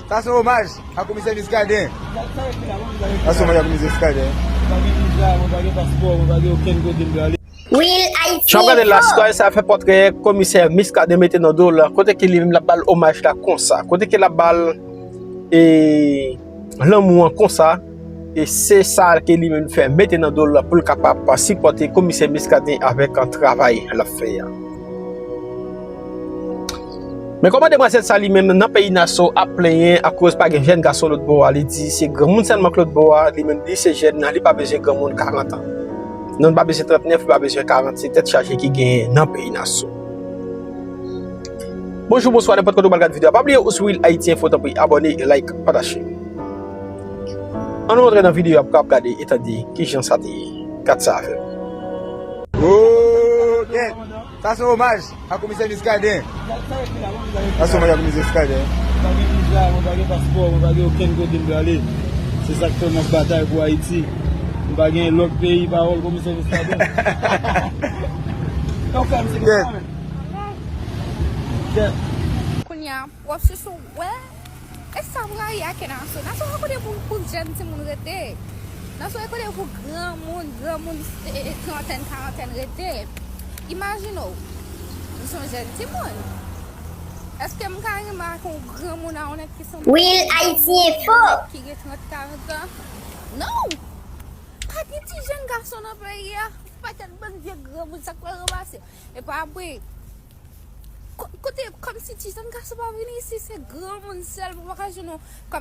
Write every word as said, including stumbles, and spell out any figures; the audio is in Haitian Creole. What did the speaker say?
Sa se omaj a komisè Muscadin. Sa se omaj a komisè Muscadin. Jan w gade la, sitwayen sa fè pòtrè komisè Muscadin mete nan do l, kote ke li menm l ap ba l omaj la konsa, kote ke l ap ba l e lanmou an konsa. E se sa ke li menm fè mete nan do l pou l kapab sipòte komisè Muscadin avèk travay l ap fè a. Men kòman demwazèl sa li menm nan peyi Naso ap plenyen akoz pa gen jèn gason lòt bò a, li di se granmoun sèlman k lòt bò a, li menm li se jèn nan, li pa bezwen granmoun karant an. Non, li pa bezwen trannèf, li pa bezwen karant, se tèt chaje ki genyen nan peyi Naso. Bonjou, bonswa, nenpòt kote w pral gad videyo a. Pa bliye ou sou Real Haiti Info, tanpri abòne, like, pataje. Ann nou rantre nan videyo a pou kapab gade e tande kijan sa te ye. Gad sa avè m. Oh, kèt. Sa se omaj a komisè Muscadin. Sa se omaj a komisè Muscadin. Mwen pa gen paspò, mwen pa gen okenn kote m prale. Se sa k fè m ap batay pou Ayiti. M pa gen lòt peyi pawòl komisè Muscadin. Kounye a, w ap chèche w wè. E sa m rayi ak Naso. Naso e kote pou, pou jèn timoun rete. Naso e kote pou granmoun, granmoun e, e, trantèn, karantèn rete. Imajine w, m se yon jèn timoun. Èske m ka renmen ak yon granmoun a yon nèg ki sanble Real Haiti Info ki gen trant, karant an? Non! Pa gen ti jèn gason nan peyi a. Pakèt bann vye granmoun, sa k pral ranmase? Epi apre, kote, kòmsi ti jèn gason pa vini isi, se granmoun sèlman, ou pa ka jwenn yon, kòm